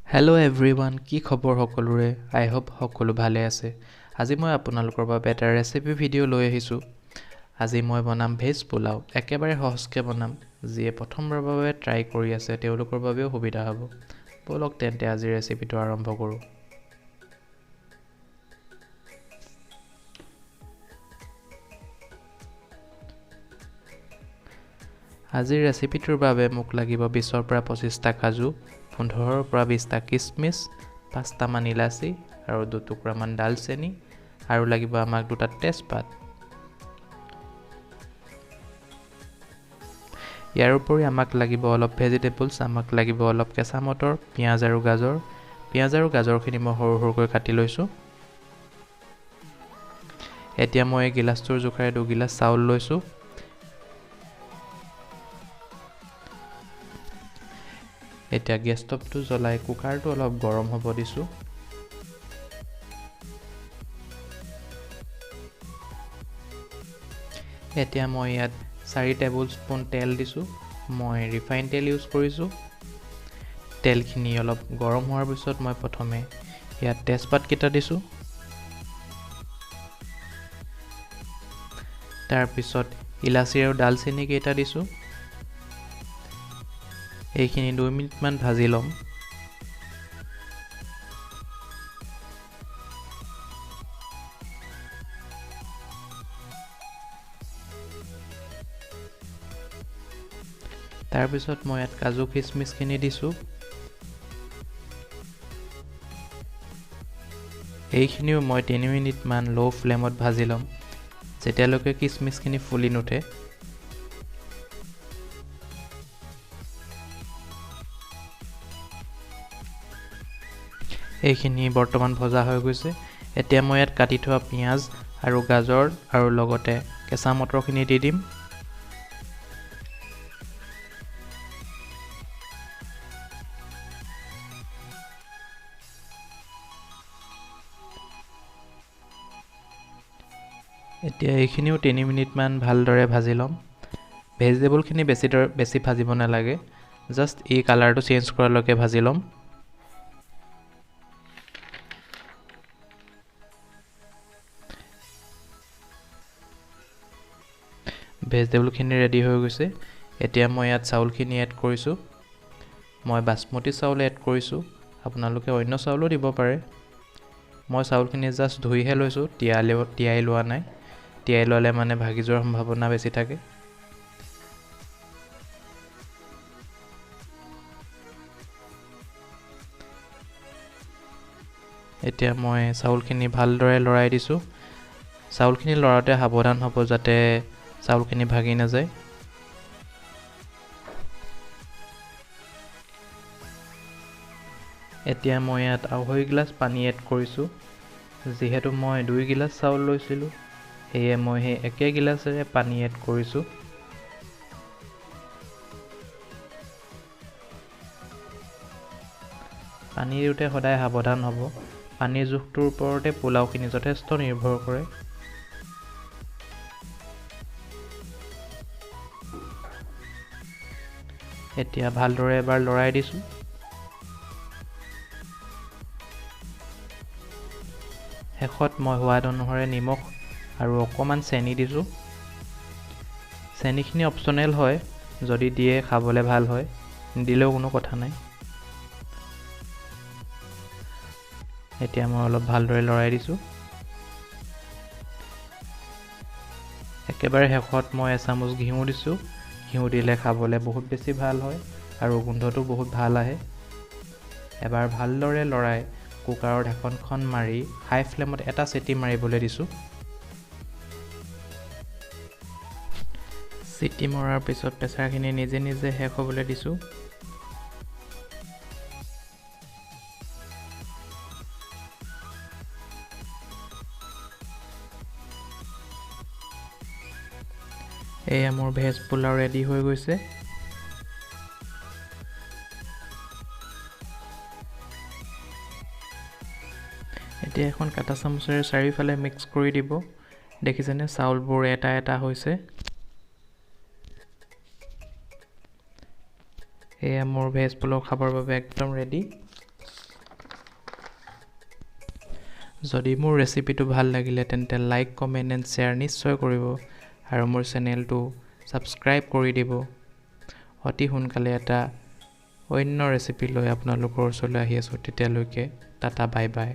Hello' everyone, কি খবৰ সকলোৰে? আই হোপ সকলো ভালে আছে। আজি মই আপোনালোকৰ বাবে এটা ৰেচিপি ভিডিঅ' লৈ আহিছোঁ। আজি মই বনাম ভেজ পোলাও। একেবাৰে সহজকৈ বনাম, যিয়ে প্ৰথমবাৰৰ বাবে ট্ৰাই কৰি আছে তেওঁলোকৰ বাবেও সুবিধা হ'ব। ব'লক তেন্তে আজিৰ ৰেচিপিটো আৰম্ভ কৰোঁ। আজিৰ ৰেচিপিটোৰ বাবে মোক লাগিব 20ৰ পৰা 25টা কাজু, 15ৰ পৰা 20টা কিচমিচ, 5টামান ইলাচি আৰু 2 টুকুৰামান ডালচেনি আৰু লাগিব আমাক 2টা তেজপাত। ইয়াৰ উপৰি আমাক লাগিব অলপ ভেজিটেবলছ। আমাক লাগিব অলপ কেঁচা মটৰ, পিঁয়াজ আৰু গাজৰ। পিঁয়াজ আৰু গাজৰখিনি মই সৰু সৰুকৈ কাটি লৈছোঁ। এতিয়া মই এই গিলাচটোৰ জোখাৰে 2 গিলাচ চাউল লৈছোঁ। এতিয়া গেছ ষ্টভটো জ্বলাই কুকাৰটো অলপ গৰম হ'ব দিছোঁ। এতিয়া মই ইয়াত 4 টেবুল স্পুন তেল দিছোঁ। মই ৰিফাইন তেল ইউজ কৰিছোঁ। তেলখিনি অলপ গৰম হোৱাৰ পিছত মই প্ৰথমে ইয়াত তেজপাতকেইটা দিছোঁ। তাৰপিছত ইলাচি আৰু ডালচেনিকেইটা দিছোঁ। এইখিনি 2 মিনিটমান ভাজি ল'ম। তাৰপিছত মই ইয়াত কাজু খিচমিচখিনি দিছোঁ। এইখিনিও মই 3 মিনিটমান ল' ফ্লেমত ভাজি ল'ম, যেতিয়ালৈকে কিচমিচখিনি ফুলি নুঠে। এইখিনি বৰ্তমান ভজা হৈ গৈছে। এতিয়া মই ইয়াত কাটি থোৱা পিঁয়াজ আৰু গাজৰ আৰু লগতে কেঁচা মটৰখিনি দি দিম। এতিয়া এইখিনিও 3 মিনিটমান ভালদৰে ভাজি ল'ম। ভেজিটেবলখিনি বেছি ভাজিব নালাগে, জাষ্ট এই কালাৰটো চেঞ্জ কৰালৈকে ভাজি ল'ম। ভেজিটেবলখিনি ৰেডি হৈ গৈছে। এতিয়া মই ইয়াত চাউলখিনি এড কৰিছোঁ। মই বাচমতি চাউল এড কৰিছোঁ, আপোনালোকে অন্য চাউলো দিব পাৰে। মই চাউলখিনি জাষ্ট ধুইহে লৈছোঁ, তিয়াই লোৱা নাই। তিয়াই ল'লে মানে ভাগি যোৱাৰ সম্ভাৱনা বেছি থাকে। এতিয়া মই চাউলখিনি ভালদৰে লৰাই দিছোঁ। চাউলখিনি লৰাওঁতে সাৱধান হ'ব, যাতে চাউলখিনি ভাগি নাযায়। এতিয়া মই ইয়াত আঢ়ৈ গিলাচ পানী এড কৰিছোঁ। যিহেতু মই 2 গিলাচ চাউল লৈছিলোঁ, সেয়ে মই সেই একে গিলাচেৰে পানী এড কৰিছোঁ। পানী দিওঁতে সদায় সাৱধান হ'ব। পানীৰ জোখটোৰ ওপৰতে পোলাওখিনি যথেষ্ট নিৰ্ভৰ কৰে। এতিয়া ভালদৰে এবাৰ লৰাই দিছোঁ। শেষত মই সোৱাদ অনুসৰি নিমখ আৰু অকণমান চেনি দিছোঁ। চেনিখিনি অপশ্যনেল হয়, যদি দিয়ে খাবলৈ ভাল হয়, নিদিলেও কোনো কথা নাই। এতিয়া মই অলপ ভালদৰে লৰাই দিছোঁ। একেবাৰে শেষত মই এচামুচ ঘিউ দিছোঁ। ঘিউ দিলে খাবলৈ বহুত বেছি ভাল হয় আৰু গোন্ধটো বহুত ভাল আহে। এবাৰ ভালদৰে লৰাই কুকাৰৰ ঢাকনখন মাৰি হাই ফ্লেমত এটা চিটি মাৰিবলৈ দিছোঁ। চিটি মৰাৰ পিছত প্ৰেছাৰখিনি নিজে নিজে শেষ হ'বলৈ দিছোঁ। এয়া মোৰ ভেজ পোলাও ৰেডি হৈ গৈছে। এতিয়া এখন কাটা চামুচেৰে চাৰিওফালে মিক্স কৰি দিব। দেখিছেনে, চাউলবোৰ এটা এটা হৈছে। এয়া মোৰ ভেজ পোলাও খাবৰ বাবে একদম ৰেডি। যদি মোৰ ৰেচিপিটো ভাল লাগিলে, তেন্তে লাইক, কমেণ্ট এণ্ড শ্বেয়াৰ নিশ্চয় কৰিব আৰু মোৰ চেনেলটো ছাবস্ক্ৰাইব কৰি দিব। অতি সোনকালে এটা অন্য ৰেচিপি লৈ আপোনালোকৰ ওচৰলৈ আহি আছোঁ। তেতিয়ালৈকে টাটা, বাই বাই।